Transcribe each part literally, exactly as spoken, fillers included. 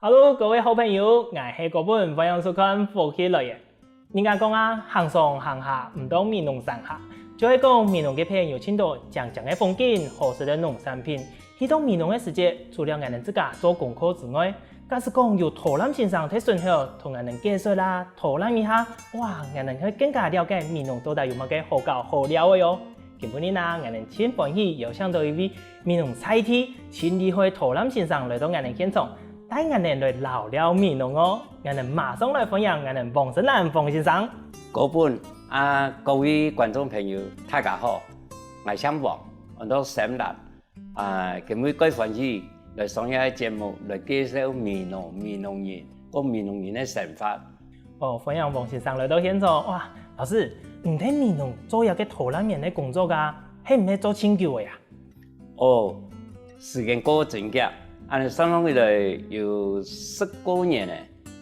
Hello，各位好朋友，𠊎係高本，歡迎收看《福氣來了》。人家講啊，行上行下，毋到美濃山下，就係講美濃个片有盡多靚靚个風景、好食个農產品。去到美濃个時節，除了𠊎等自家做功課之外，假使講有導覽先生在脣口同𠊎等解說啦、導覽一下，哇，𠊎等會更加了解美濃到底有麼个好搞好尞个喲。今晡日啊，𠊎等盡歡喜邀請到一位美濃在地盡厲害導覽先生來到𠊎等現場， 帶𠊎等來尞尞美濃哦！𠊎等馬上來歡迎𠊎等黃生南黃先生。高本啊，各位觀眾朋友，大家好，𠊎姓黃，安到生南。啊，今晡日蓋歡喜來上這个節目，來介紹美濃、美濃人，過美濃人个生活。哦，歡迎黃先生來到現場。哇，老師，你在美濃做這个導覽員个工作啊，係毋係做盡久个啊？ 哦，時間過真遽，恁呢算起來有十過年了，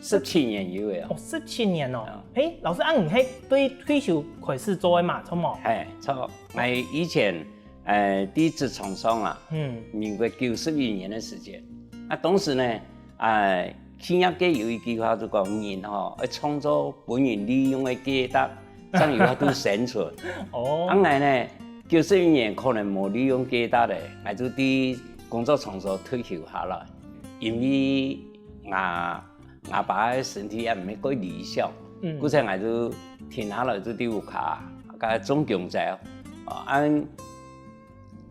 十七年有了哦。哦，十七年哦。嗯。誒，老師，啊，你係對退休開始做个嘛，著無？嘿，著。𠊎以前，呃，在職場上啊，嗯。民國九十一年个時節，啊，當時呢， 啊，企業界有一句話就講，人吼，愛創造分人利用个價值，正有法度生存。哦。啊，𠊎呢，九十一年可能無利用價值咧，𠊎就在工作場所退休下來，因為𠊎，𠊎爸个身體也毋係蓋理想，嗯。故所𠊎就停下來就在屋下，佮種弓蕉。哦，恁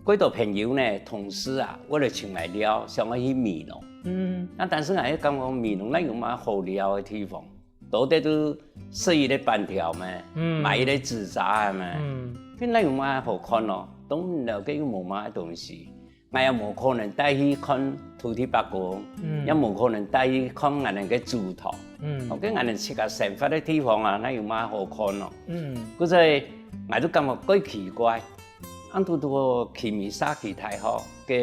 幾多朋友呢，同事啊，會來尋𠊎尞，想愛去美濃。嗯。啊，但是𠊎又感覺美濃哪有麼个好尞个地方？到底就食一个粄條咩？嗯。買一个紙紮咩？嗯。該哪有麼个好看咯？當然了，該又無麼个東西。𠊎也無可能帶去看土地伯公，嗯。也無可能帶去看𠊎等个祖堂。嗯。哦，該𠊎等自家生活个地方啊，哪有麼个好看咯？嗯。故所𠊎就感覺蓋奇怪。 恁堵堵去美濃社區大學个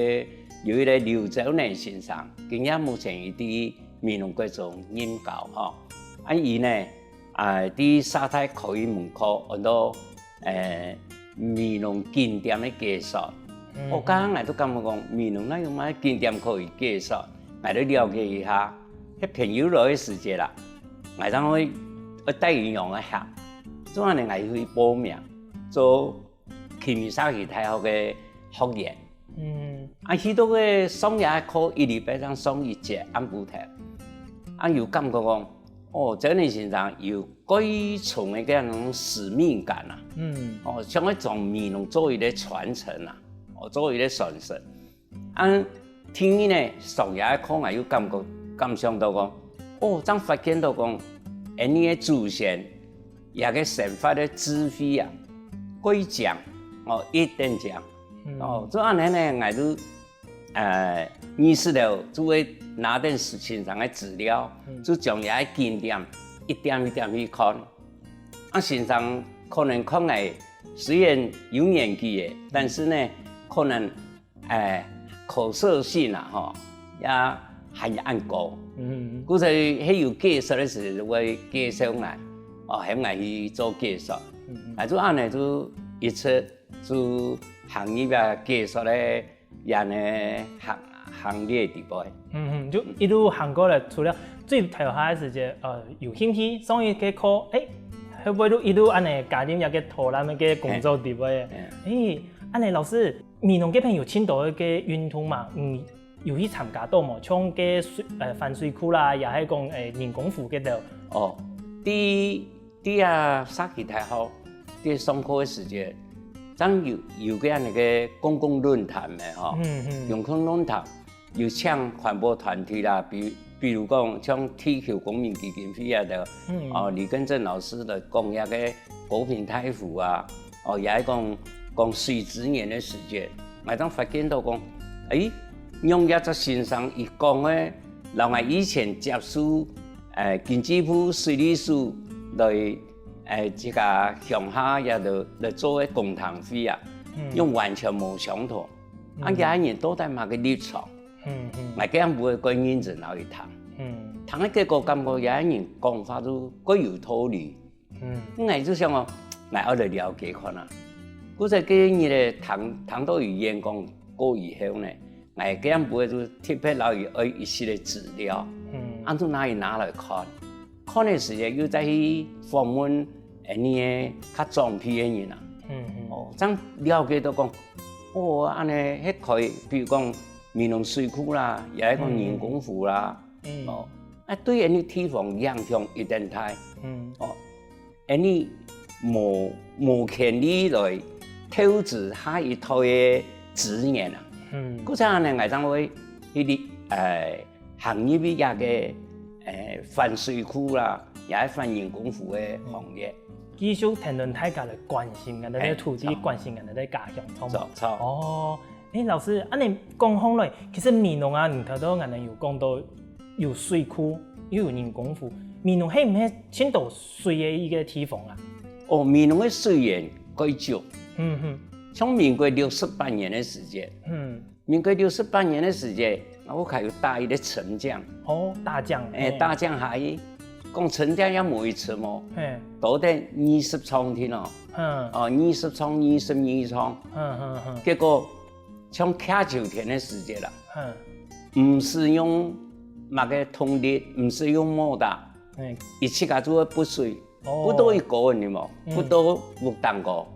有一个劉昭能先生，今也目前佢在美濃國中任教吼。啊，佢呢，啊，在社大開一門課，安到，誒，美濃景點个解說。嗯。哦，剛剛𠊎就感覺講，美濃哪有麼个景點可以解說？𠊎來了解一下。該朋友來个時節啦，𠊎正會，會帶佢仰仔行。做恁呢，𠊎去報名做 去美濃社區大學个學員。嗯。啊，去到該上這課一禮拜正上一節暗晡頭。啊，有感覺講，哦，昭能先生有蓋重个該種使命感啊。嗯。哦，想愛將美濃做一个傳承啊，哦，做一个傳承。 啊，第二呢，上這課𠊎又感覺，感想到講，哦，正發現到講，𠊎等个祖先，這个生活个智慧啊，蓋靚，哦，一等靚。嗯。哦，做恁呢呢，𠊎就，呃，意識到，就會拿等先生个資料，嗯。就將這个景點一點一點去看。啊，先生可能看𠊎雖然有年紀了，但是呢，可能 誒，可塑性啊，吼，也還恁高。嗯。故所係有解說个時會介紹𠊎，哦，喊𠊎去做解說。嗯。啊，就恁呢就一直就行入啊解說个恁呢行，行列底背。嗯，嗯，就一路行過來，除了最頭下个時節，呃，有興趣，上一个課，誒，後尾就一路恁呢加入這个導覽个工作底背。嗯。誒，恁呢老師， 美濃該片有盡多个運動嘛，嗯，有去參加到無？像該水，呃，番水庫啦，也係講，誒，人工湖該兜。哦，在，在啊，社區大學，在上課个時節，正有，有个恁呢个公共論壇个吼，嗯，嗯。公共論壇有請環保團體啦，比，比如講像地球公民基金會啊个，嗯。哦，李根正老師來講這个高屏大湖啊， 哦，也係講，講水資源个時節，𠊎正發現到講，誒，仰這隻先生佢講个，摎𠊎以前接受，誒，經濟部水利署來，誒，這个鄉下也來，來做个公聽會啊，嗯。又完全無相同。啊，嗯。這人到底麼个立場？嗯，嗯。𠊎這下毋會蓋認真摎佢聽。嗯。聽个結果感覺這人講話都蓋有道理。 嗯。𠊎就想哦，𠊎愛來了解看啊。故所該日仔聽，聽到佢演講過以後呢， ，𠊎該部分就特別摎佢愛一息个資料，嗯，啊就拿佢拿來看，看个時節又再去訪問恁呢个較長輩个人啊，嗯嗯，哦，正了解到講，哦，恁呢，該可以，比如講美濃水庫啦，也係講人工湖啦，嗯，哦，啊對恁呢地方影響一定大，嗯，哦， 恁呢無無權利來投資下一代个資源啊。嗯，故所恁呢，𠊎正會去哩，呃，行入去這个，呃，反水庫啦，也係反人工湖个行業。繼續跈等大家來關心𠊎等个土地，關心𠊎等个家鄉，著無？著著。哦，欸，老師，恁呢講起來，其實美濃啊，你頭頭𠊎等有講到有水庫，又有人工湖，美濃係毋係盡多水个一個地方啊？哦，美濃个水源蓋足，嗯哼，像民國六十八年个時節，嗯，民國六十八年个時節，𠊎屋下有打一個沉降，哦，大降，欸，大降下去，講沉降也無一尺哦，嘿，多得二十丈定哦，嗯，哦，二十丈、二十二丈，嗯嗯嗯，結果像徛秋千个時節啦，嗯，毋使用麼个動力，毋使用摩打，嗯，佢自家就會抔水，哦，抔到一高，你無，嗯，抔到屋頂高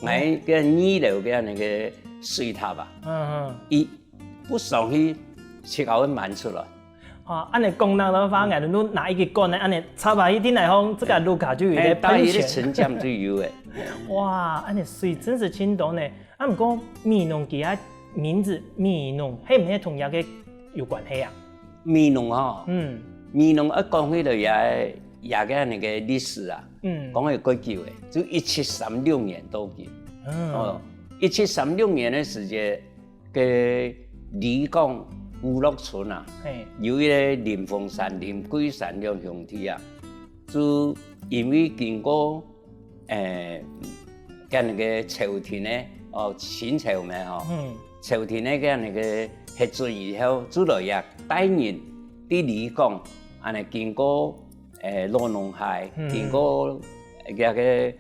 ，𠊎个二樓个那個水塔啊，嗯嗯，佢抔上去，自家會滿出來。啊，恁呢講到个話，𠊎等都拿一個管仔，恁呢插下去地泥項，這個路口就有一個噴泉。欸，大約个沉降就有欸。哇，恁呢水真係盡多呢。 啊，毋過美濃佢个名字美濃，係毋係同這個有關係啊？美濃吼，嗯，美濃愛講起來也也个那個歷史啊，嗯，講起蓋久欸，就一七三六年到今。嗯，哦，一七三六年个時節，个里港五落村啊，嘿，有一個林鳳山、林桂山兩兄弟啊，就因為經過 欸，該那個朝廷个，哦，清朝嘛吼，嗯，朝廷个該那個核准以後，就來也帶人在里港，恁呢經過，欸，荖濃溪，嗯，經過該個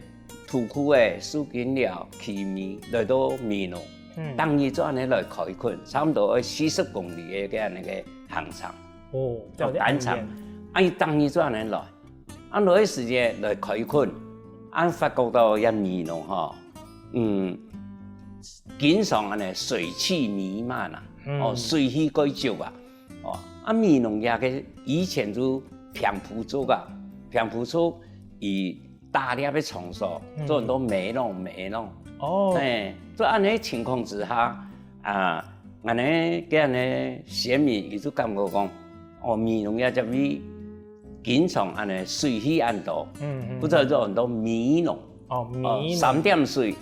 土庫仔、樹根寮、奇美，來到美濃，嗯，逐日就恁呢來開墾，差毋多愛四十公里个該那個行程，哦，哦，單程，啊，佢逐日就恁呢來。 啊，來个時節來開墾，啊，發覺到這美濃吼，嗯，經常恁呢水氣彌漫啊，哦，水氣蓋足啊，哦，啊，美濃這個以前就平埔族啊，平埔族佢打獵个場所，做很多美濃美濃，哦，欸，在恁呢情況之下，啊，恁呢个恁呢先民佢就感覺講，哦，美濃這隻位 經常恁呢水氣恁多，嗯嗯，故所就安到美濃，哦，美濃，三點水，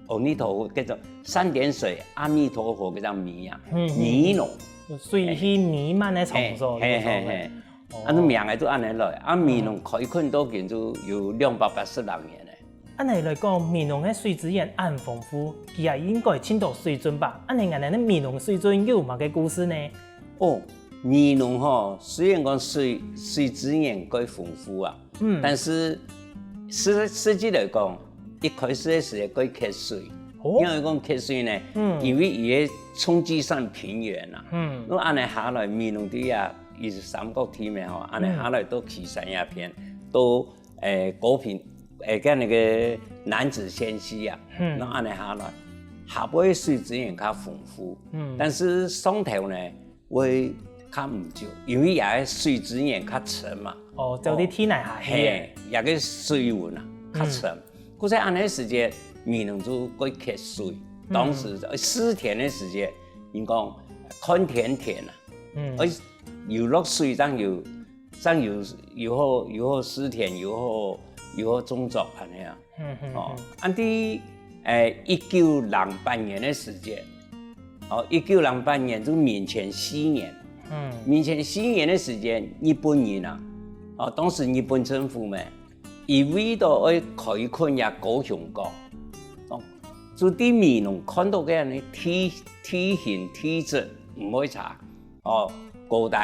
阿彌陀佛，叫做三點水，阿彌陀佛，叫做美啊，嗯嗯，美濃，水氣彌漫个場所，嘿嘿嘿，哦，啊，名仔就恁呢來，啊，美濃開墾到今就有兩百八十零年了。 恁呢來講，美濃个水資源恁豐富，佢也應該盡多水圳吧？恁呢𠊎等个美濃水圳又有麼个故事呢？哦，美濃吼，雖然講水水資源蓋豐富啊，嗯，但是實實際來講，一開始个時節蓋缺水。哦，因為講缺水呢，嗯，因為佢个沖積扇平原啊，嗯，該恁呢下來，美濃地啊，佢係三角地嘛吼，恁呢下來到旗山這片，到 欸，高屏，欸，跟那個楠梓仙溪啊，嗯，該恁呢下來，下背水資源較豐富，嗯，但是上頭呢會較毋足，因為這个水資源較深嘛。哦，走到地泥下去。嘿，這个水溫啊較深，故所恁呢時節，美濃就會缺水。當時，呃，蒔田个時節，人講看天田啊，嗯，而有落水正有 正有有好有好蒔田，有好有好種作恁呢啊。嗯嗯，哦，嗯，恁在欸一九零八年个時節，哦，一九零八年就民國四年，嗯，民國四年个時節，日本人啊，哦，當時日本政府嘛，佢為著愛開墾這高雄港，哦，就在美濃看著个恁呢地地形地質毋會差， 哦，高低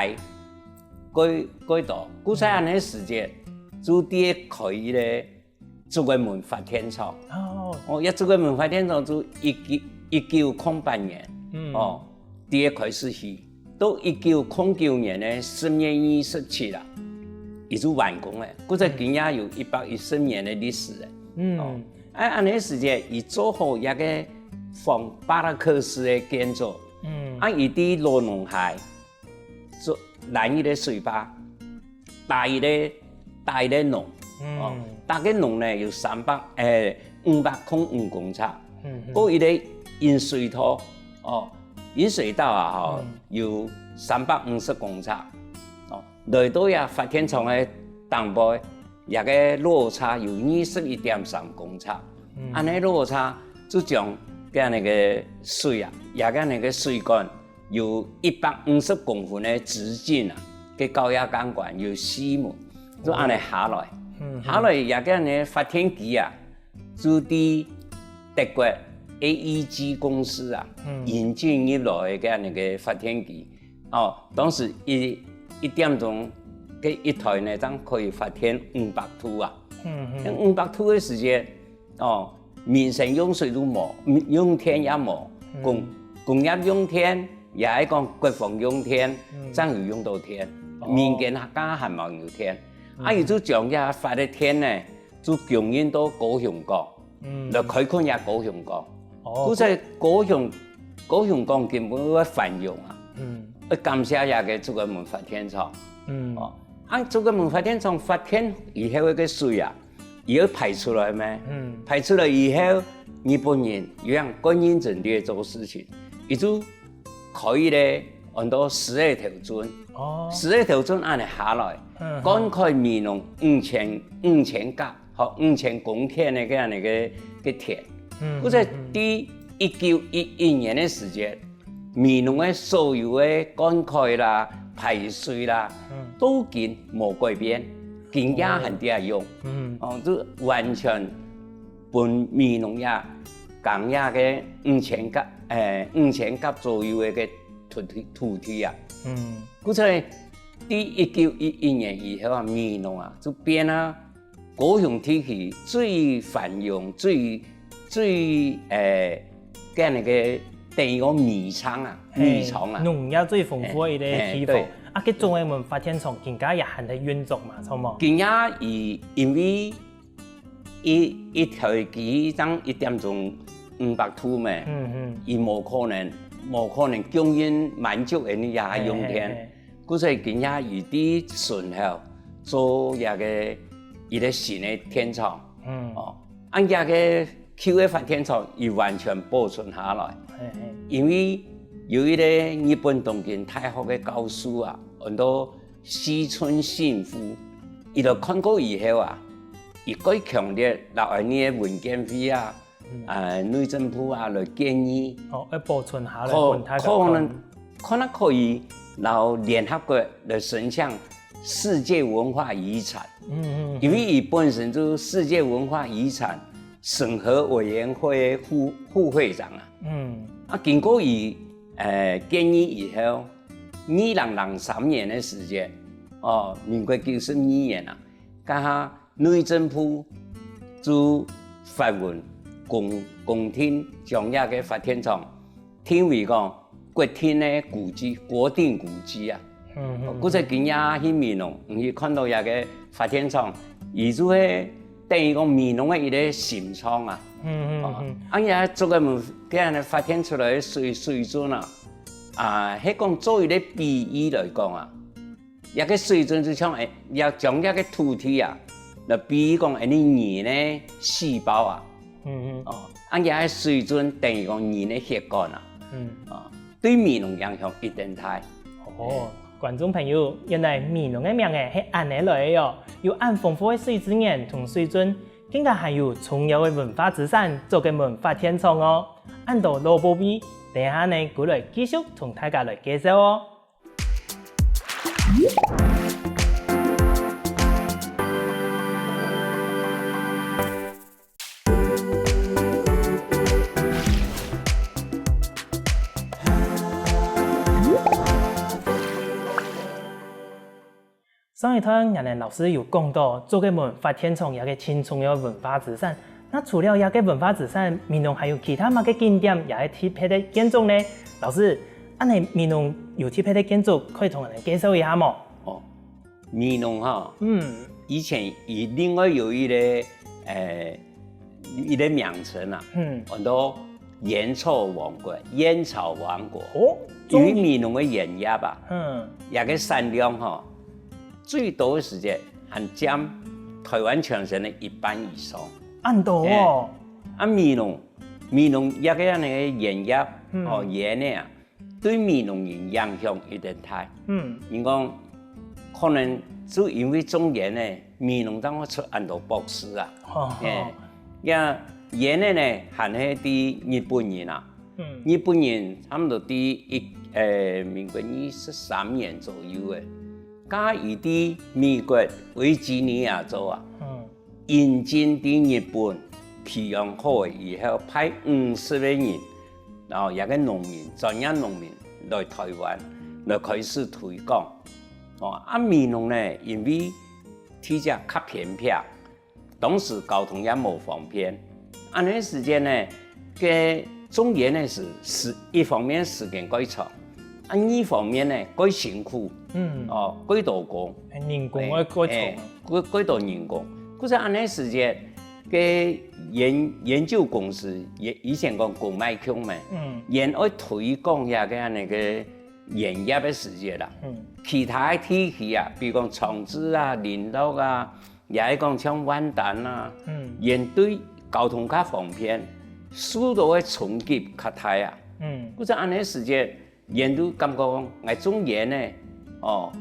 蓋蓋多。故所恁呢時節，就在該開一个竹仔門發電廠。哦，哦，這竹仔門發電廠就一九一九空八年，嗯，哦，第一開始起，到一九空九年个十月二十七啊，佢就完工了。故所今也有一百一十年个歷史了。嗯，哦，啊，恁呢時節，佢做好一个仿巴洛克式个建築。嗯，啊，佢在老農溪做攔一个水壩，打一个打一个農，哦，打个農呢有三百，誒，五百空五公尺，過一个引水道，哦，引水道啊，吼，有三百五十公尺，哦，來到這發電廠个頂背，這个落差有二十一點三公尺，恁呢落差就將該个水啊，這个个水管 有一百五十公分个直徑啊，个高壓鋼管有四門，就恁呢下來。下來，這个呢發電機啊，就在德國A E G公司啊，引進入來个恁呢个發電機。哦，當時一一點鐘个一台呢，正可以發電五百度啊。五百度个時間，哦， 民生用水都無，用電也無，工工業用電，也係講國防用電，正有用到電，民間家還無有電。啊，佢就將這發个電呢，就供應到高雄港，來開墾這高雄港。故所高雄高雄港根本會繁榮啊，愛感謝這个竹仔門發電廠。哦，啊，竹仔門發電廠發電以後个水啊， 佢愛排出來咩？排出來以後，日本人有樣慣認真地做事情，佢就開一个安到獅仔頭圳。獅仔頭圳恁呢下來，灌溉美濃五千五千甲，吼，五千公頃个个恁呢个个田。故所在一九一一年个時節， 美濃个所有个灌溉啦、排水啦，都已經無改變，今也還在用。哦，就完全分美濃這耕這个五千甲，誒，五千甲左右个个土地土地啊。故所在一九一一年以後啊，美濃啊就變啊 高雄地區最繁榮、最最誒，該个等於講米倉啊，米倉啊，農業最豐富个一个地方。啊，該竹仔門發電廠今下也還在運作嘛，著無？今下佢因為一一台機正一點鐘五百度咩，嗯嗯，佢無可能無可能供應滿足人家用電。 故所今下佢在脣口做這个一个新个電廠。哦，恁這个舊个發電廠佢完全保存下來，因為有一个日本東京大學个教授啊，安到西村信夫，佢就看過以後啊，佢蓋強烈摎𠊎俚个文建會啊， 呃，內政部啊來建議，哦，愛保存下來，可分大家看。可能可能可以摎聯合國來申請世界文化遺產，嗯嗯，因為佢本身就世界文化遺產審核委員會个副副會長啊，嗯，啊，經過佢呃建議以後，二零零三年个時間，哦，民國九十二年啊，該下 內政部就發文公公定將這个發電廠定為講國定个古蹟，國定古蹟啊。故所今下去美濃，你去看到這个發電廠，佢就係等於講美濃个一个心臟啊。嗯嗯嗯，啊，這竹仔門該恁呢發電出來个水水準啊，啊，係講做一个比喻來講啊， 這个水準就像誒，這將這个土地啊，來比喻講𠊎俚人个細胞啊，嗯嗯，哦，恁這个水準等於講人个血管啊，嗯，哦，對美濃影響一定大。哦，觀眾朋友，原來美濃个名仔係恁呢來个哦，有恁豐富个水資源同水準，更加還有重要个文化資產，竹仔門發電廠哦。恁多老寶貝，等下呢，過來繼續同大家來介紹哦。 上一段𠊎等老師有講到竹仔門發電廠這个盡重要个文化資產。那除了這个文化資產，美濃還有其他麼个景點也係特別个建築呢？老師，恁呢美濃有特別个建築，可以同𠊎等介紹一下無？哦，美濃哈，嗯，以前佢另外有一個，呃，一個名稱啊，嗯，安到煙草王國，煙草王國。哦，因為美濃个菸葉啊，嗯，佢个產量哈，最多个時節還佔臺灣全省个一半以上。恁多哦。欸，啊美濃，美濃這個恁呢个菸葉，嗯，哦，菸仔啊， 對美濃人影響一定大。嗯，人講，可能就因為種菸仔，美濃正會出恁多博士啊。哦，欸，這菸仔呢，還係對日本人啊。嗯，日本人差毋多對一，呃，民國二十三年左右个，佢在美國維吉尼亞州啊，嗯， 引進對日本培養好个以後，派五十個人，然後這個農民，專業農民來臺灣，來開始推廣。哦，啊美濃呢，因為地界較偏僻，當時交通也無方便，恁呢時節呢，該種菸仔係，係一方面時間較長，啊二方面呢，較辛苦，嗯，哦，較多工，人工愛較長啊。 較，較多人工。故所恁呢時節，該菸，菸酒公司，也，以前講公賣局嘛，嗯，佢愛推廣這個恁呢个菸葉个時節啦，嗯，其他个地區啊，比如講長治啊、麟洛啊，也係講像萬丹啊，嗯，佢對交通較方便，受到个衝擊較大啊。嗯，故所恁呢時節， 佢就感覺講，𠊎種菸仔，哦，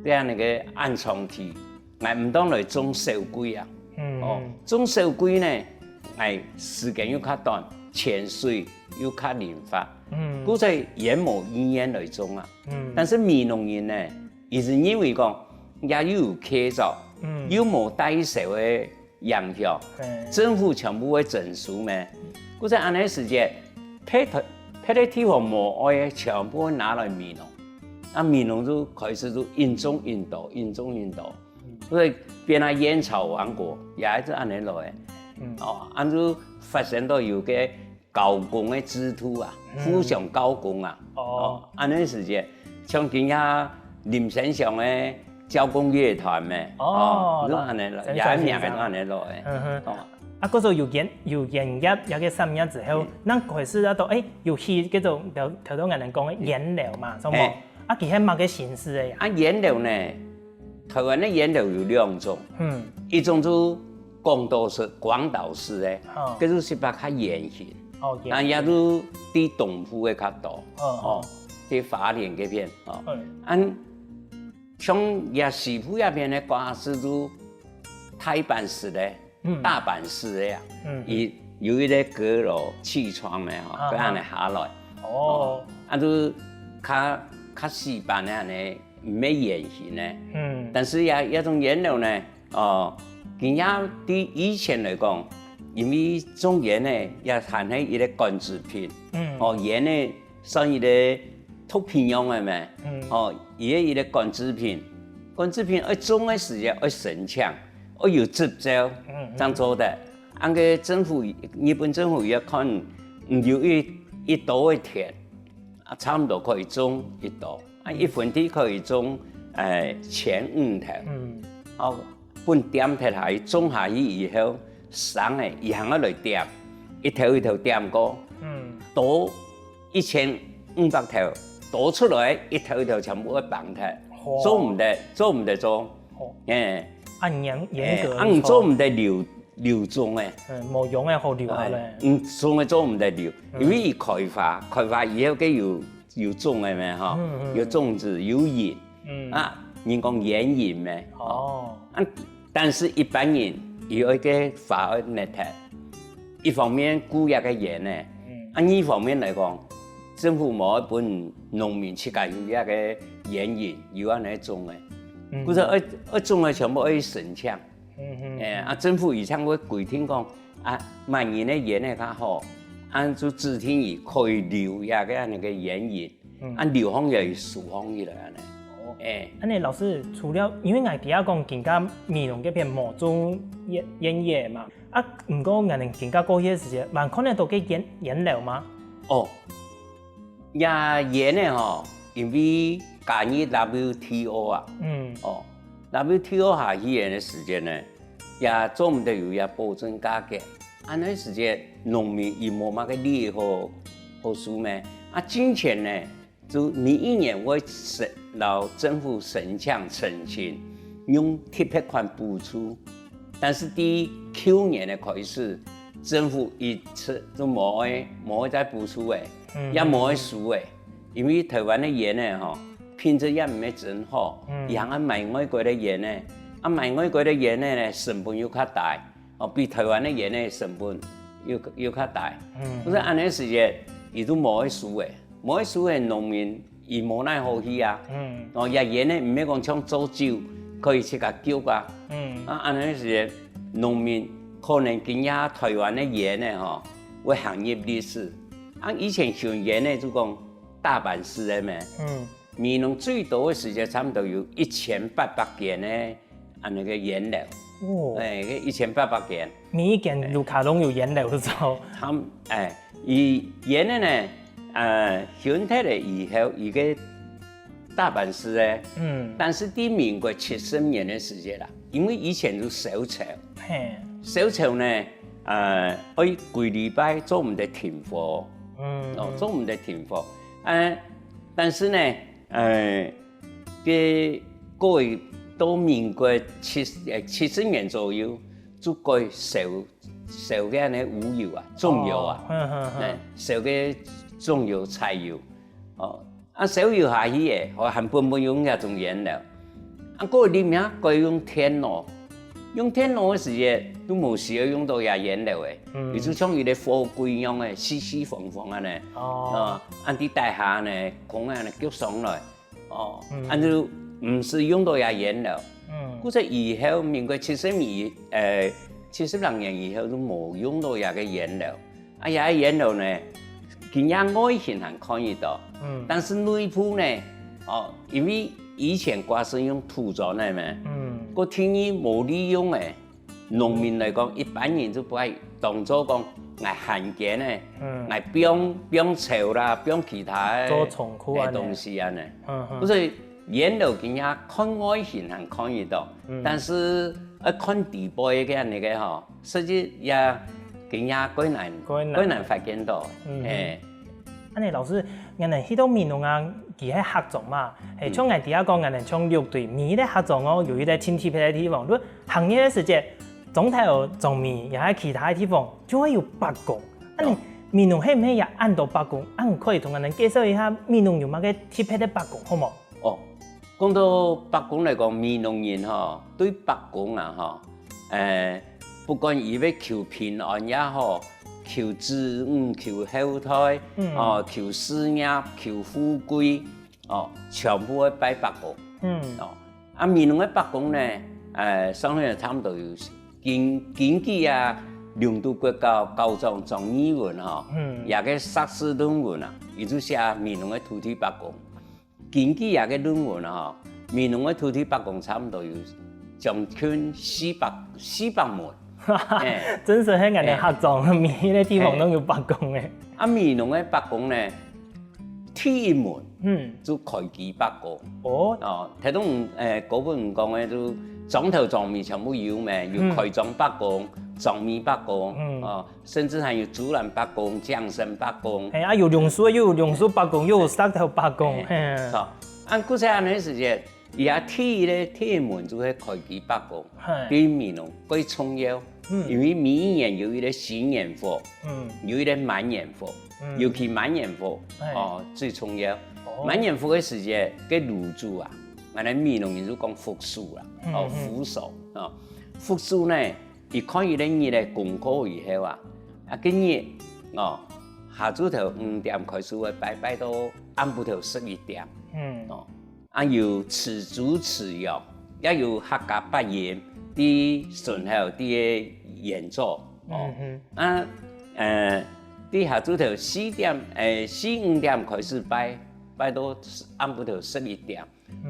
這樣个恁長期，𠊎毋當來種小桂啊。嗯，哦，種小桂呢，𠊎時間又較短，泉水又較靈活，嗯，故所佢無意願來種啊。嗯，但是美濃人呢，佢係認為講，也有客庄，嗯，又無大小个 影響，嘿，政府全部會徵收咩？故所恁呢時節，別，別个地方無愛个，全部會拿來美濃。啊美濃就開始就緊種緊多，緊種緊多，嗯，所以變啊菸草王國，也係恁呢來个。嗯，哦，恁就發生到有个 交工个制度啊，嗯，互相交工啊。哦，哦，恁呢時節，像今下林生祥个交工樂團咩，哦，哦，就恁呢來，生祥先生，也名个都恁呢來个。嗯哼，哦，啊，故所有菸，有菸葉，這個產業之後，嗯，正開始啊到，欸，有起該種頭，頭先𠊎等講个菸樓嘛，係無？嘿，啊，佢係麼个形式个呀？啊，菸樓呢，臺灣个菸樓有兩種，嗯，一種就 廣島式，廣島式个，哦，該就係比較圓形，哦，圓形，啊也就在東部个較多，哦，哦，在花蓮該片，哦，嗯，恁像這西部這片个話係就大阪式个，嗯，大阪式个啊，嗯，佢有一個閣樓氣窗个吼，啊，該恁呢下來，哦，哦，啊就較，較死板个恁呢，毋係圓形个，嗯，但是這，這種菸樓呢， 哦，佢也對以前來講，因為種菸仔也還係一個管制品，嗯，哦，菸仔算一個毒品用个咩，嗯，哦，佢係一個管制品，管制品愛種个時節愛申請，愛有執照，嗯，嗯，正做得。恁个政府，日本政府也看，嗯，有一，一多个田，啊，差毋多可以種一多。 啊，一分地可以種，欸，千五頭。嗯，哦，分點忒下去，種下去以後，生个，佢還愛來點，一頭一頭點過，嗯，多一千五百頭，多出來一頭一頭全部愛放忒，哦，做毋得，做毋得種，哦，欸，恁嚴，嚴格，欸，啊，你做毋得留，留種个，嗯，無用个好留下來，欸，嗯，種个做毋得留，因為佢開花，開花以後佢有 有種个咩吼，嗯，嗯，有種子，有癮，嗯，啊，人講菸癮咩，哦，啊，但是一般人佢愛个花愛擕忒，一方面顧這個菸仔，嗯，啊，二方面來講，政府無愛分農民自家有這個菸癮，有恁呢種个，嗯，故所愛，愛種个全部愛申請，嗯，嗯，欸，啊，政府以前會規定講，啊，麼人个菸仔較好，啊，就指定佢可以留這個恁呢个菸癮。 嗯，啊，留放也收放起來恁呢。哦，欸，恁呢老師，除了，因為𠊎知影講今下美濃該片無種菸，菸仔嘛，啊，毋過𠊎等今下過去个時節，還看得到該菸，菸樓嗎？哦，這煙仔吼，因為加入W T O啊，嗯，哦，W T O下去个時間呢，也做毋得有也保證價格。恁樣時間農民佢無麼个利好好收咩？啊，進前呢，就每一年會申，摎政府申請申請，用特別款補助。但是對舊年个開始，政府一直就無愛無愛再補助个，也無愛收个。因為台灣个煙仔吼，品質也毋係真好，佢還愛買外國个煙仔，啊買外國个煙仔呢，成本又較大，哦，比台灣个煙仔成本又又較大。嗯可是恁樣時節，佢都無愛收个，無愛收个農民，佢無奈何去啊。嗯哦，這煙仔毋係講像做酒可以自家叫啊。嗯啊，恁樣時農民可能今日台灣个煙仔吼，會行入歷史。啊，以前抽煙仔就講大阪市个咩？嗯，美濃最多个時節，差不多有一千八百間个恁樣个菸樓，哦，哎，一千八百間。每一間樓下攏有菸樓做，他們哎，佢菸仔呢，呃，分忒了以後，佢个大阪市个，嗯但是在民國七十年个時節啦，因為以前就燒柴，嘿，燒柴呢，呃，愛幾禮拜做毋得停火，嗯哦，做毋得停火，呃，但是呢，呃，个過到民國七呃七十年左右，就改燒燒个恁樣烏油啊，重油啊，嗯嗯哎，燒个重油柴油，哦，啊燒油下去个，還本本用這種菸樓，啊過入面改用電爐，用電爐个時節都無需要用到這菸樓个，嗯佢就像一個貨櫃樣个，四四方方恁樣，哦，啊，恁在底下呢，空恁樣趜上來，哦，嗯恁就毋使用到這菸樓。嗯故所以後，民國七十年，呃，七十六年以後都無用到這个菸樓。啊，這个菸樓呢，今日外形還看得到，嗯但是內部呢，哦，因為以前掛係用土磚个嘛，嗯个天然無利用个，農民來講，一般人就會當做講，𠊎閒間个，嗯，𠊎放放草啦，放其他个做倉庫恁樣个東西恁樣。嗯嗯所以菸樓今日看外形還看得到，嗯但是愛看底背个恁樣个吼，實際也今日較難較難較難發現到，嗯嘿。恁樣老師，𠊎等去到美濃啊，佢係客庄嘛，係像𠊎頭下講，𠊎等像六堆，每一個客庄哦，有一個盡特別个地方，你行入个時節，庄頭、庄尾，也係其他个地方，就會有伯公。恁樣美濃係毋係也恁多伯公？恁樣可以同𠊎等介紹一下美濃有麼个特別个伯公，好無？哦，講到伯公來講，美濃人吼，對伯公啊吼，誒，不管佢係求平安也好，求子女、求後代，嗯哦，求事業、求富貴，哦，全部會拜伯公。嗯哦，啊，美濃个伯公呢，誒，上面差不多有根根據啊，龍都國校校長張義文吼，嗯佢个碩士論文啊，佢就寫美濃个土地伯公。根據佢个論文啊，吼，美濃个土地伯公差不多有將近四百四百門。哎，真實係𠊎等客庄，每一個地方都有伯公誒。啊，美濃个伯公呢，第一門嗯，就開基伯公。哦，哦，頭先高本講个，就庄頭庄尾全部有咩？有嗯開庄伯公、庄尾伯公，嗯哦，甚至還有竹籃伯公、蔣姓伯公。係啊，有榕樹又有榕樹伯公，又有石頭伯公，係，著，啊，故所恁樣時節，佢个第一个第一門就係開基伯公，係，對美濃最重要，嗯因為每一年有一個新年福，嗯有一個滿年福，嗯尤其滿年福，係哦，最重要。哦滿年福个時節，个爐主啊，𠊎等美濃人就講福手啦，哦，嗯嗯福手啊，福手呢，佢看佢个日个功課以後啊，啊，个日哦，下晝頭五點開始會拜，拜到暗晡頭十一點。嗯哦，啊，有持豬持羊，也有客家八音，在巡迴在演奏。哦，嗯啊，呃，在下晝頭四點，誒，四五點開始拜，拜到暗晡頭十一點，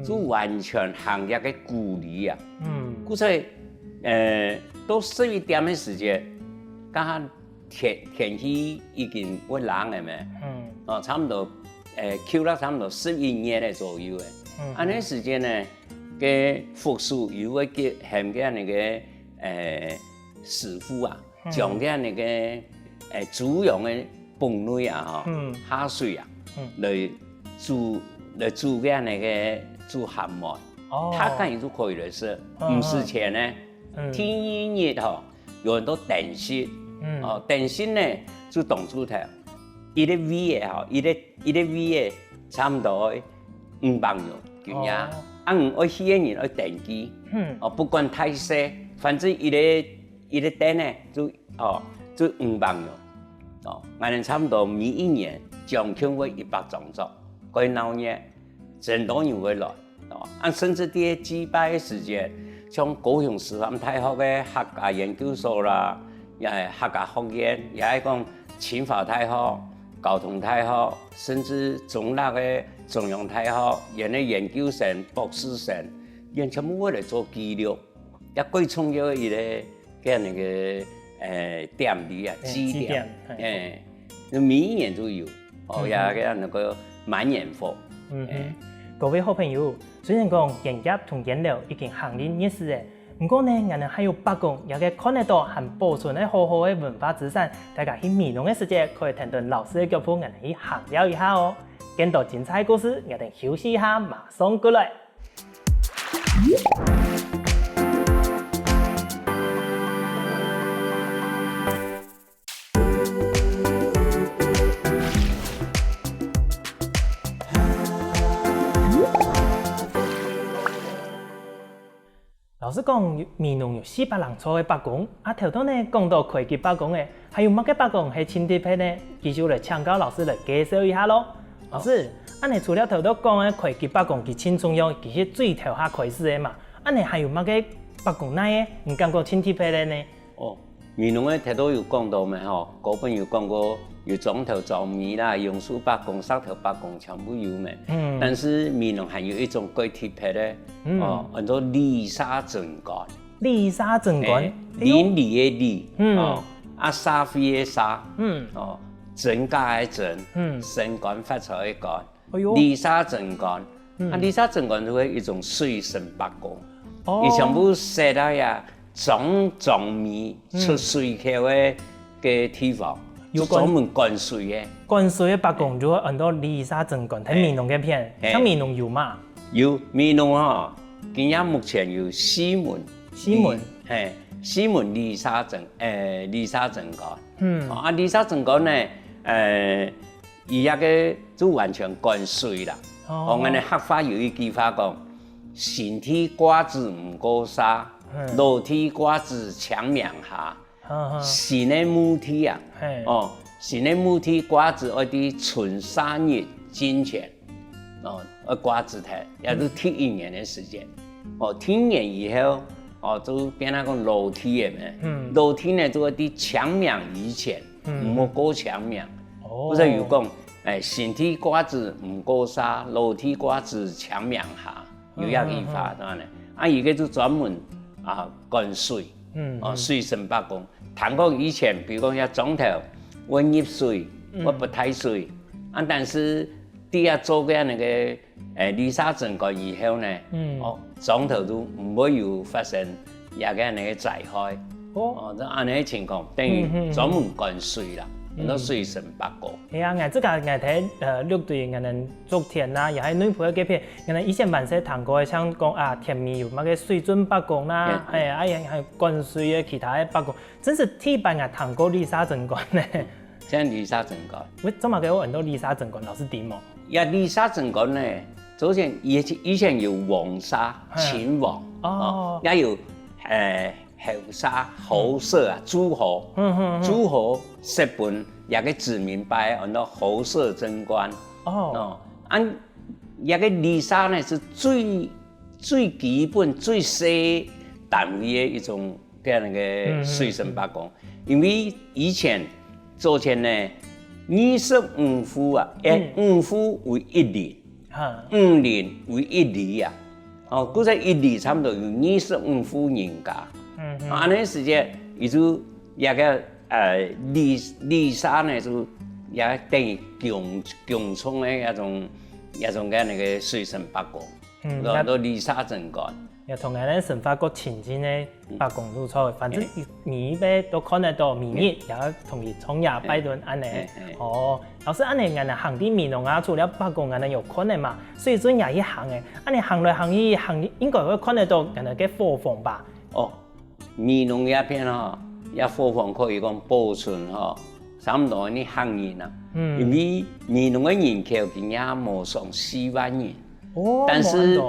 就完全行這个古禮啊。嗯故所，呃，到十一點个時節，剛好天天氣已經會冷了咩？嗯哦，差不多誒，徛了差毋多十一年个左右个。嗯。恁呢時間呢，該福壽有个結，喊該恁呢个，誒，師傅啊，嗯。將該恁呢个，誒，豬羊个本類啊，吼，嗯。下水啊，嗯。來煮，來煮該恁呢个煮鹹糜。哦。大家就可以來食，嗯，毋使錢呢。嗯。第二日吼，有很多點心，嗯。哦，點心呢，就當晝頭，一個位个吼，一個，一個位个差毋多五百銀，今日。哦。啊，你愛去个人愛登記，嗯。哦，不管大細，反正一個，一個點呢，就，哦，就五百銀。哦，𠊎等差毋多每一年將近會一百張桌，蓋鬧熱，真多人會來。 哦，啊，甚至在祭拜个時節，像高雄師範大學个客家研究所啦，也係客家學院，也係講清華大學、交通大學，甚至中立个中央大學，佢个研究生、博士生，佢全部會來做記錄，也蓋重要个一個，个那個，呃，點滴啊，嘿，祭典，祭典，嘿。嘿。 每一年都有，哦，嗯哼。也个那個滿眼福。嗯哼。哎。各位好朋友，雖然講煙葉同煙寮已經行入日時了，毋過呢，𠊎等還有伯公這個看得到還保存个好好个文化資產，大家去美濃个時節，可以跈等老師个腳步，𠊎等去行尞一下哦。更多精彩故事，𠊎等休息一下，馬上過來。 老師講，美濃有四百零座个伯公，啊，頭到呢講到開基伯公个，還有麼个伯公係盡特別呢？繼續來請教老師來介紹一下咯。老師，恁呢除了頭到講个開基伯公，佢盡重要，佢係最頭下開始个嘛，恁呢還有麼个伯公哪个，你感覺盡特別个呢？ 哦，美濃个頭到有講到咩吼，高本有講過，有庄頭庄尾啦，榕樹伯公、石頭伯公全部有咩。嗯。但是美濃還有一種蓋特別个，嗯。哦，安到里社真官。里社真官？哎，哎喲。鄰里个里，嗯。哦，啊，社會个社，嗯。哦，增加个增，嗯。升官發財个官。 哎喲。里社真官。嗯。啊，里社真官就係一種水生伯公。哦。佢全部設在啊，庄庄尾出水口个，个地方，有管，就專門管水个。管水个伯公就會安到里社真官，在美濃該片，嘿。像美濃有嘛？有，美濃吼，今日目前有四門。四門？嘿，四門里社真，誒，里社真官。嗯。哦，啊，里社真官呢，誒， 佢這个就完全管水啦。哦。哦，𠊎等客話有一句話講：「新地瓜子毋過沙，嗯。老地瓜子搶名下。」哈哈。新个墓地啊，嘿。哦，新个墓地瓜子愛在春殺日進前，哦，愛瓜子忒，也就第一年个時間。嗯。哦，第二年以後，哦，就變成講老地个咩？嗯。老地呢，就愛在搶名以前。 嗯。毋好過搶名。哦。故所有講，誒，新地瓜子毋過沙，老地瓜子搶名下，有這句話，嗯，嗯，嗯。當然。啊，佢个就專門，啊，管水，嗯，哦，嗯。水生伯公。聽講以前，比如講，這庄頭會入水，嗯。會不太水，啊，但是在這做个那個 誒，里社真官以後呢，嗯。哦，庄頭都毋會有發生這个恁呢个災害。哦。哦，這恁呢个情況，等於，嗯，嗯，嗯。專門管水啦，嗯。安到水生伯公。係啊，𠊎自家𠊎在，呃，六堆𠊎等竹田啊，也係內埔个該片，𠊎等以前還細聽過个，像講啊，田尾有麼个水圳伯公啦，嗯。係，啊，也還有管水个其他个伯公，真係第一擺𠊎聽過里社真官呢。 像里社真官。喂，做麼个會安到里社真官？老師知無？這里社真官呢，首先以前，以前有王社，嘿。秦王，哦。哦，也有，誒，侯社，侯社啊，諸侯，嗯，嗯，嗯。諸侯設分這个子民拜，安到侯社真官。哦。哦，啊，這个里社呢，係最，最基本、最細單位个一種 个那个，嗯，嗯，水生伯公。嗯。因為以前，早前呢，二十五戶啊，誒，嗯。五戶為一里，哈。五里為一里啊。哦，故所一里差不多有二十五戶人家。嗯，嗯。啊，恁呢時節，佢就這个，呃，里，里社呢，就也等於共共種个一種一種个那個水生伯公，嗯，那都離沙真遠。也同𠊎等生活過親近个伯公就錯，反正每一擺都看得到，每日也要同佢創業拜頓恁呢。哦，老師恁呢，𠊎等行到美濃啊，除了伯公，𠊎等有看个嘛，所以說也去行个，恁呢行來行去，行應該會看得到𠊎等个伙房吧？哦，美濃這片吼，這伙房可以講保存吼，差不多你行人啊，嗯，因為美濃个人口今年無上四萬人，哦，但是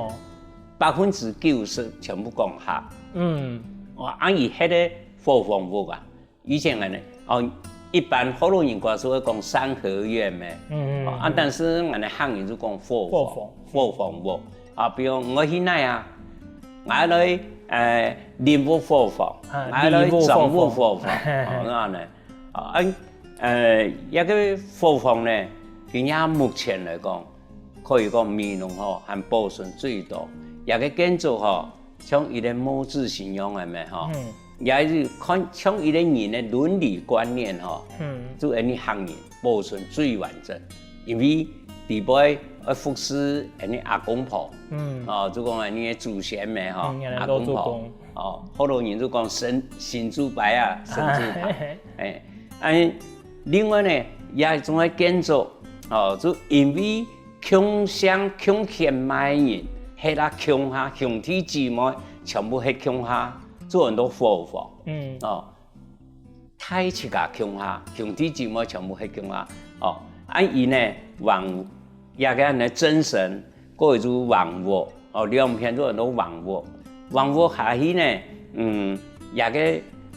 百分之九十全部講客。嗯，哇，啊，佢歇个伙房屋啊，以前个呢，哦，一般福佬人過去會講三合院咩，嗯嗯，啊，但是𠊎等客人就講伙房，伙房，伙房屋啊，比如𠊎去哪啊，𠊎來，呃，林屋伙房，啊，𠊎來庄屋伙房，哦，恁呢。 啊，呃，這個伙房呢，今年目前來講，可以講美濃吼還保存最多。這個建築吼，像一個木質形樣个咩吼，也係看像一個人个倫理觀念吼，就恁呢客人保存最完整，因為底背愛服侍恁呢阿公婆，哦，就講恁呢祖先咩吼，阿公婆。 哦，福佬人就講神神主牌啊，神主牌，哎，哎，另外呢，這種个建築，哦，就因為共姓共姓麼个人，歇啊共下，兄弟姊妹全部歇共下，做很多伙房，嗯，哦，大自家共下，兄弟姊妹全部歇共下，哦，啊，佢呢，橫，這個呢，正身，過去就橫屋， 哦，兩片做很多橫屋。橫屋下去呢，嗯，這個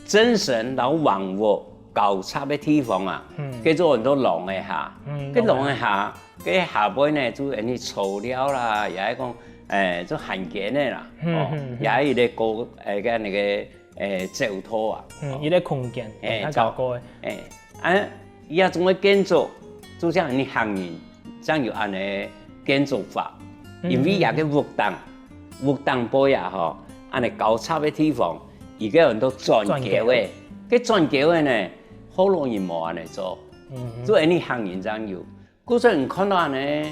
正身摎橫屋交插个地方啊，該做很多廊仔下，該廊仔下，該下背呢就恁呢草料啦，也係講，誒，做閒間个啦，哦，也係一個高，誒，該那個，誒，走道啊，嗯，一個空間，哎，較高个，哎， 啊，這種个建築，就像恁呢客人正有恁呢建築法，因為這個屋頂，屋頂背啊吼，恁呢交插个地方，佢个很多磚橋个，該磚橋个呢，福佬人無恁呢做，就恁呢客人正有。故所你看到恁呢，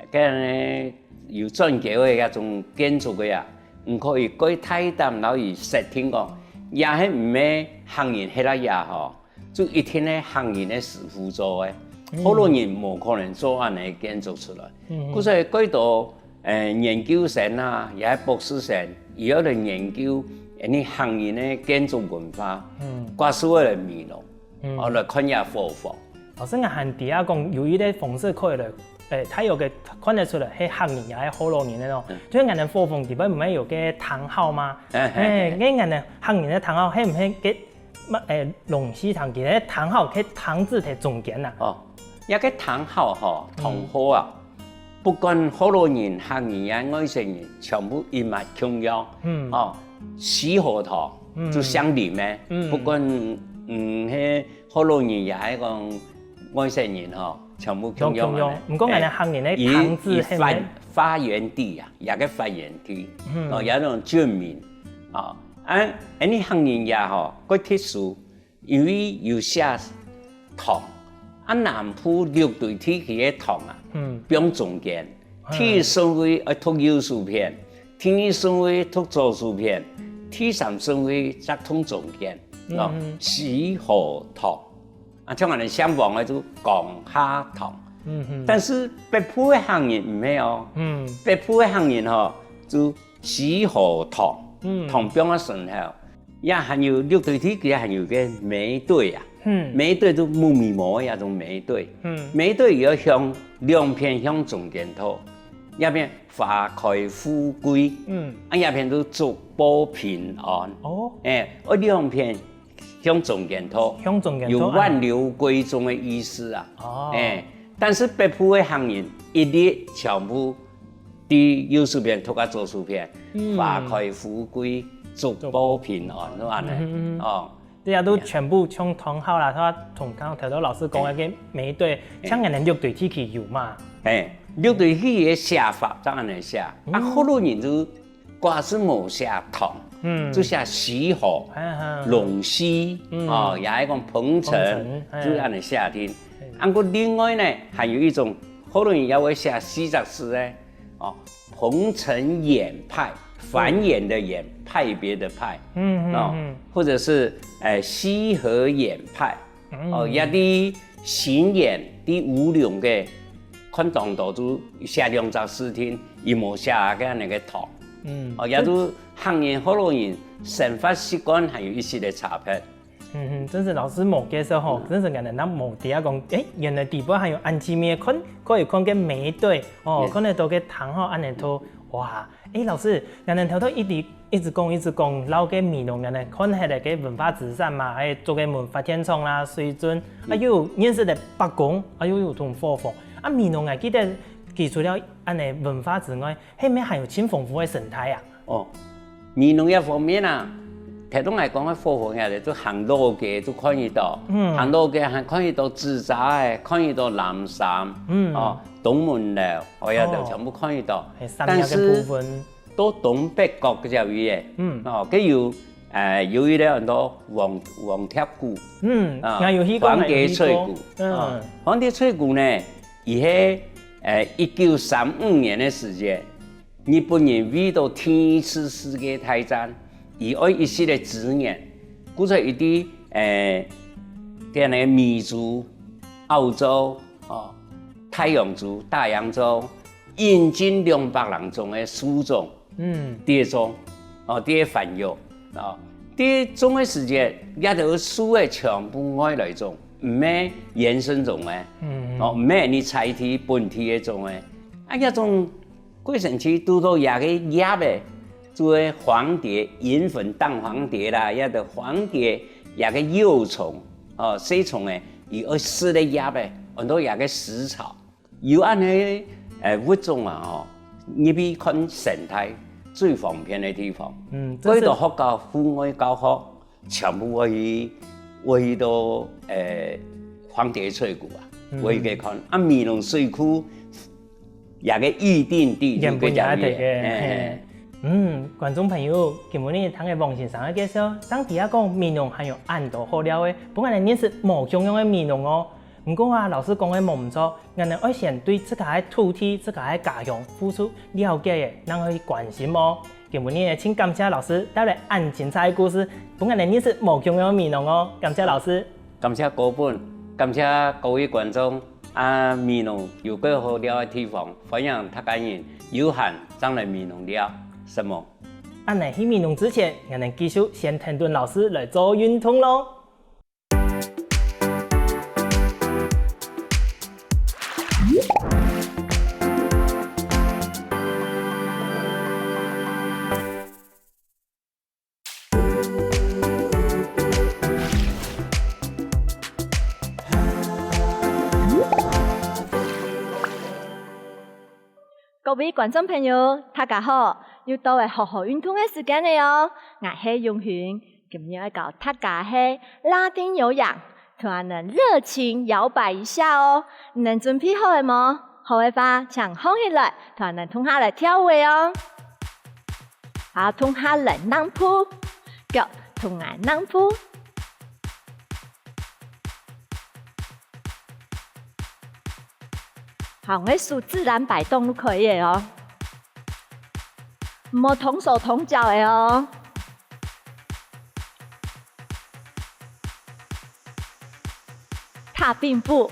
該呢有磚橋个這種建築个啊，你可以蓋大膽摎佢設定講，這係毋係客人歇啊這吼， 就一定係客人个師傅做个，福佬人無可能做恁呢建築出來。故所以蓋多，誒，研究生啊，也係博士生，佢愛來研究恁呢客人个建築文化，過去愛來美濃，哦，來看這伙房。老師，𠊎還知啊講有一個方式可以來，誒，大約个看得出來係客人也係福佬人个咯。就係𠊎等伙房底背毋係有個堂號嗎？哎，該𠊎等客人个堂號係毋係該 麼，誒，龍戲堂，佢个堂號，該堂字在中間吶。哦，這個堂號吼，堂號啊，不管福佬人、客人啊、外省人，全部一樣共樣。嗯，哦，四號堂，就姓林个，不管，嗯，係福佬人也係講外省人吼，全部共樣。共樣，毋過𠊎等客人个堂字係發發源地啊，這個發源地，哦，有一種圳名。 哦，啊，恁呢客人這吼，蓋特殊，因為有寫堂，啊，南部六堆地區个堂啊，放中間，第一順位愛讀右手片，第二順位讀左手片，第三順位才讀中間，哦，四號堂。 啊，像𠊎等姓黃个就江夏堂。但是北部个客人毋係哦，北部个客人吼，就四號堂，堂放啊順後，也還有六堆地區還有個梅堆啊，梅堆就木米毛个那種梅堆，梅堆也愛向兩片向中間讀，這片花開富貴，啊，這片就祝報平安，哦，哎，愛兩片 向中間讀，向中間讀，有萬流歸宗个意思啊。哦，哎，但是北部个客人一律全部對右手片讀到左手片，花開富貴，祝報平安，就恁呢。哦，這下都全部像堂號啦，佢同剛剛頭頭老師講个該梅堆，像𠊎等六堆地區有嘛？哎，六堆地區个寫法正恁呢寫，啊，福佬人就 掛是無寫堂，就寫西河、龍溪，哦，也係講彭城，就恁呢寫定。啊，毋過另外呢，還有一種，學老人也會寫四隻字个，哦，彭城偃派，繁衍个偃，派別个派，嗯，哦，嗯。或者是，呃，西河偃派，嗯。哦，也在新偃，在烏龍个，看當多就寫兩隻字定，佢無寫个恁呢个堂。嗯。哦，也就客人、學老人生活習慣還有一息个差別。 嗯哼，真係老師無介紹吼，嗯。真係𠊎等也無知啊講，欸，原來底背還有恁奇妙个看，可以看个美腿，哦，嗯。看得到个堂吼，恁呢多，哇，欸，老師，𠊎等頭頭一直，一直講，一直講，摎个美濃，𠊎等看起來个文化資產嘛，還有做个文化現場啦、水圳，嗯。啊，又有認識个伯公，啊，又有同伙房，啊，美濃𠊎記得，佢除了恁呢文化之外， 係毋係還有盡豐富个生態啊？哦，美濃這方面啊，頭先𠊎講个伙房仔咧，就行老街就看得到，嗯。行老街還看得到紙遮仔，看得到藍衫，嗯。哦，東門樓，哦，這都全部看得到。哦。係山林个部分。但是到東北角這位仔，嗯。哦，佢有，呃，有一個安到黃，黃蝶谷，嗯，啊，𠊎有去過，黃蝶翠谷，𠊎有去過。嗯。啊，黃蝶翠谷呢，佢係，呃，一九三五年个時節， 日本人為著第二次世界大戰，佢愛一息个資源，故所佢在，呃，在該美洲、澳洲、哦，大洋洲、大洋洲，引進兩百零種个樹種，嗯。在該種，哦，在該繁育，哦，在該種个時節，這兜樹仔全部外來種，毋係原生種个，嗯。哦，毋係你在地本地个種个，啊，這種 過程去堵著這个葉仔，就係黃蝶，銀粉淡黃蝶啦，也就黃蝶這个幼蟲，哦，細蟲仔，佢愛食个葉仔，安到這个食草。有恁呢，呃，物種啊，吼，入去看生態最方便个地方。嗯，這係。過去到學校戶外教學， 全部會去，會去到，呃，黃蝶翠谷啊，嗯。會去看。啊，美濃水庫，這个預定地就在這位，原本也係个，嘿，嘿。嗯，觀眾朋友，今晡日聽个王先生个介紹，正知啊講美濃還有恁多好尞个，分𠊎等認識無共樣个美濃哦。毋過啊，老師講个無毋著， 𠊎等愛先對自家个土地、自家个家鄉付出了解个，正會去關心哦。今晡日盡感謝老師帶來恁精彩个故事，分𠊎等認識無共樣个美濃哦。感謝老師。感謝高本，感謝各位觀眾。啊，美濃有蓋好尞个地方，歡迎大家人有閒正來美濃尞，承蒙。恁呢去美濃之前，𠊎等繼續先跈等老師來做運動咯。 各位觀眾朋友，大家好！又到了好好運動个時間了哦！𠊎係永興，今日愛教大家个拉丁有氧，同𠊎等熱情搖擺一下哦！你等準備好了無？好个話，請䟘起來，同𠊎等共下來跳舞哦！啊，共下來躘步，腳共𠊎躘步。 好，𠊎手自然擺動就可以了哦。毋好動手動腳个哦。踏並步。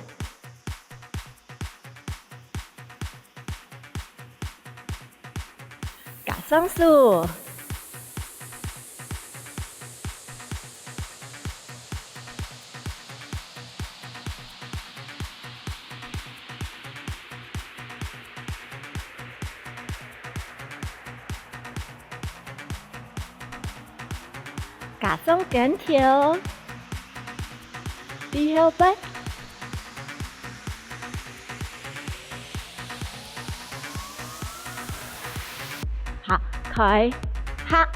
加上手。加上跟跳。 背後背。好，開，合，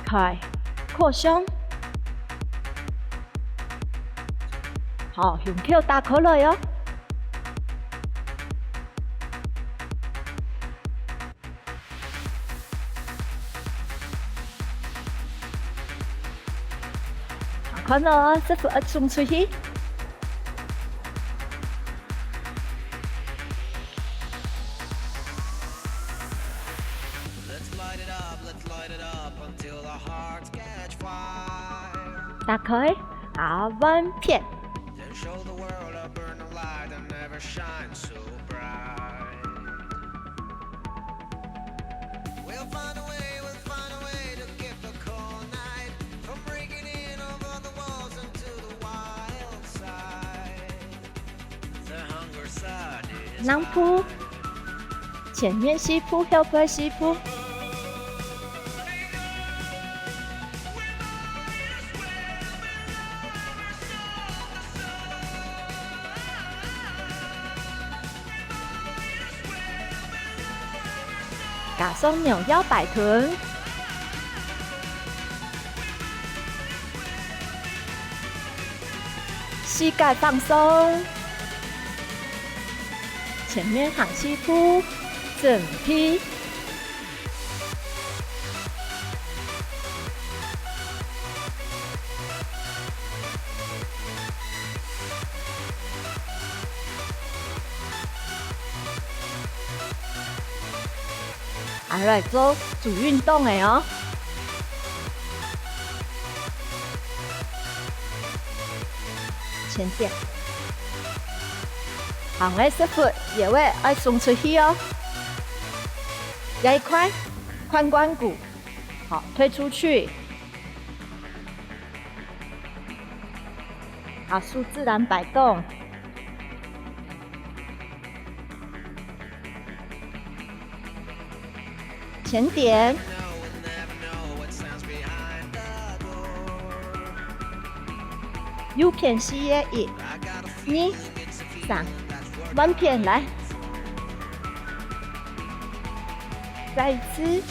開，擴胸。好，胸口打開來哦。 看哦，這副愛衝出去。打開，啊，換片。 兩步，前面四步，後背四步。 加上扭腰擺臀。膝蓋放鬆，前面行四步，準備。 啊，來做足運動个哦。前點。好，𠊎屎朏，腰仔愛送出去哦。這一塊，髖關節，好，推出去。 好，手自然擺動。前點。右片膝个，一、二、三，換片來。再一次。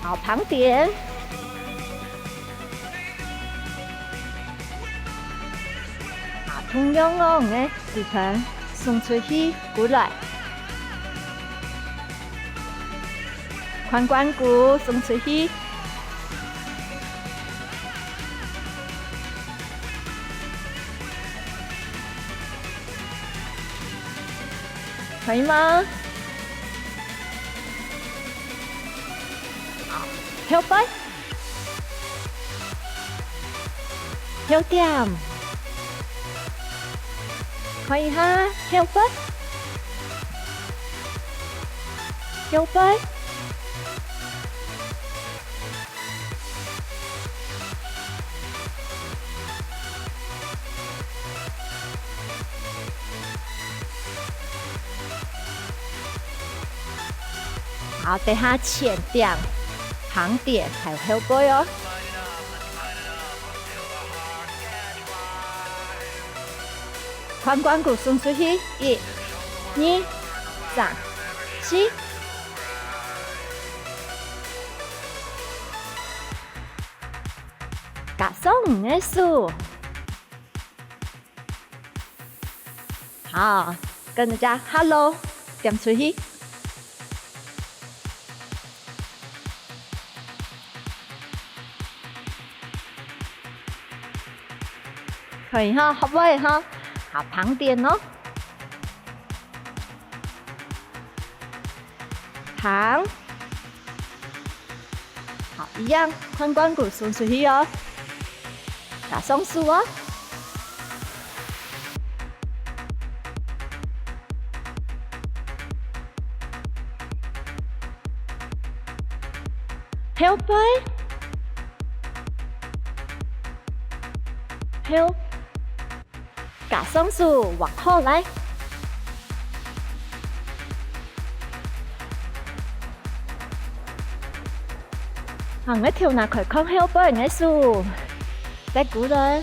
好，旁點。啊，同樣哦，你个骨盆送出去，過來。髖關節送出去。 可以嗎？好，後背，後點，看一下後背，後背。 好，等下前點、旁點還有後背哦。 髖關節送出去，一、二、三、四。加上你个手。好，跟人家hello，點出去。 可以哈，好不好哈？好，旁點哦。旁。好，一樣，髖關節送出去哦。加上手哦。 後背，後，加上手，劃開來。啊，𠊎頭那開，看後背，𠊎手，再過來。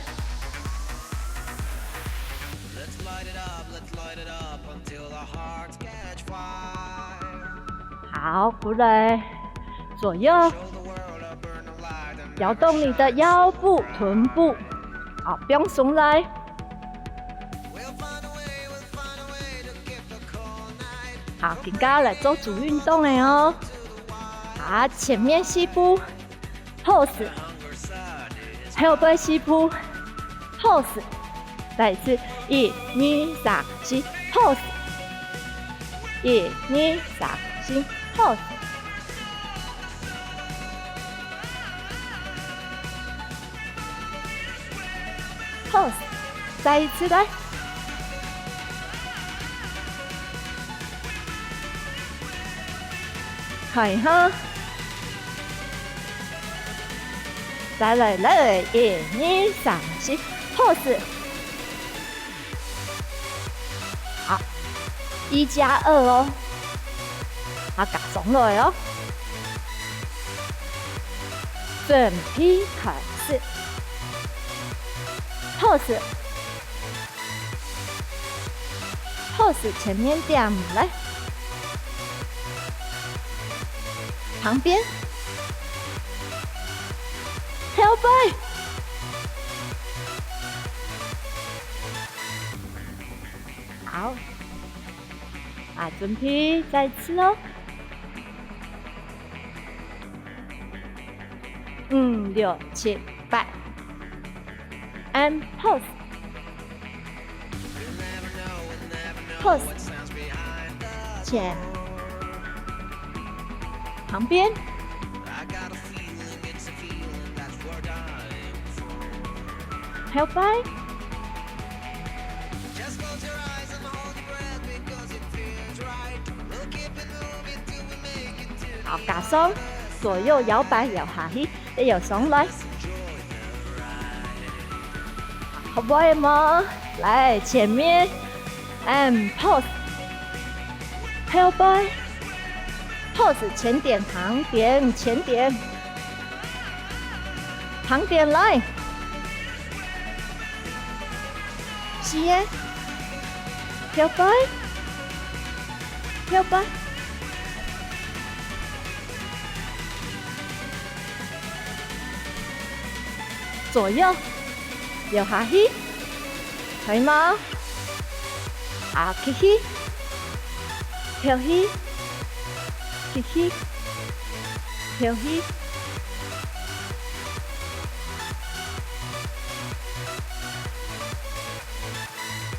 好，過來，左右，搖動你的腰部、臀部，好，放鬆來。好，今下來做足運動个哦。好，前面四步，pause，後背四步，pause。再一次，一、二、三、四，pause。一、二、三、四，pause。 pause，再一次來。看一下。再來，來，一、二、三、四，pause。好，一加二哦。好，加上來哦。準備開始。pause。pause，前面點，來。旁邊。後背。 好。啊，準備，再一次哦。五、六、七、八。And pause。pause。前。旁邊。後背。 好，加上，左右搖擺，搖下去，再搖上來。好，會無？來，前面，and pause。後背。pause，前點，旁點，前點。旁點來。 四个。後背。後背。左右。搖下去。可以無？好，吸氣。敨氣。吸氣。敨氣。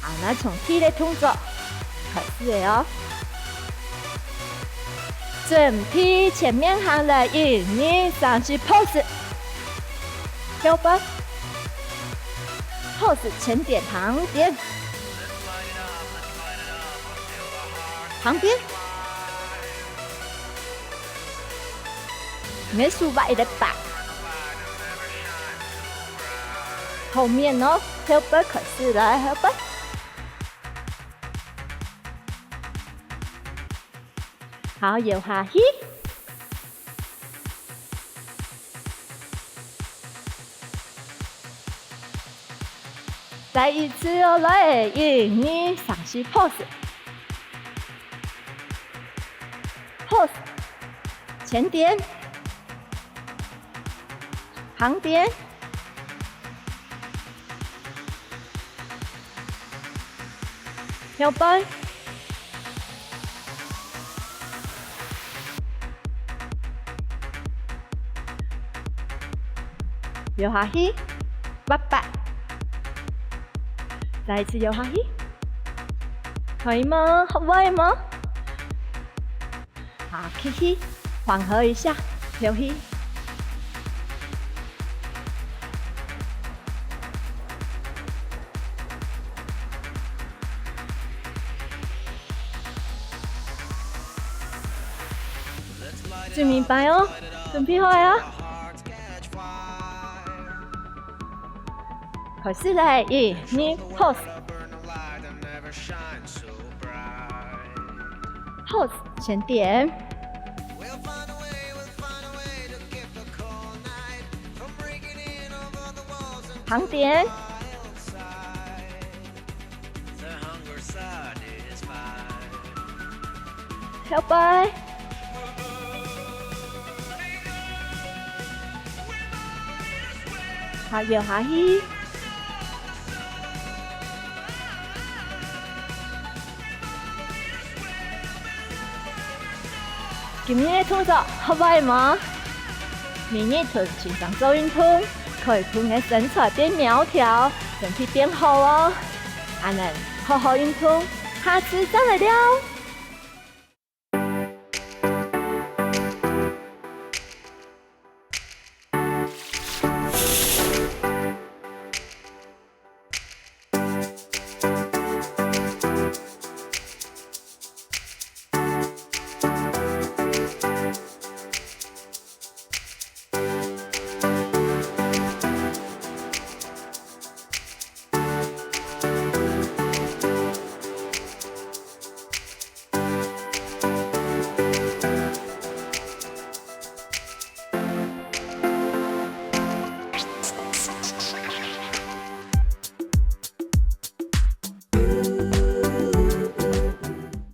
好，那從第一个動作開始个哦。準備，前面行來，一、二、三、四，pause。後背。pause，前點，旁點。旁邊。 你个手擺一直擺。後面哦，後背開始來，後背。好，搖下去。再一次哦，來，一、二、三、四，pause。 pause，前點，旁點，後背，搖下去，八八。 再一次搖下去。可以嗎？好，會嗎？好，吸氣，緩和一下，敨氣。最尾擺哦，準備好啊！ 開始咧，一、二，pause。pause，前點。旁點。 後背。好，搖下去。今日个動作學會無？每日同先生做運動，可以分你个身材變苗條，身體變好哦。阿南，好好運動，下次再來尞。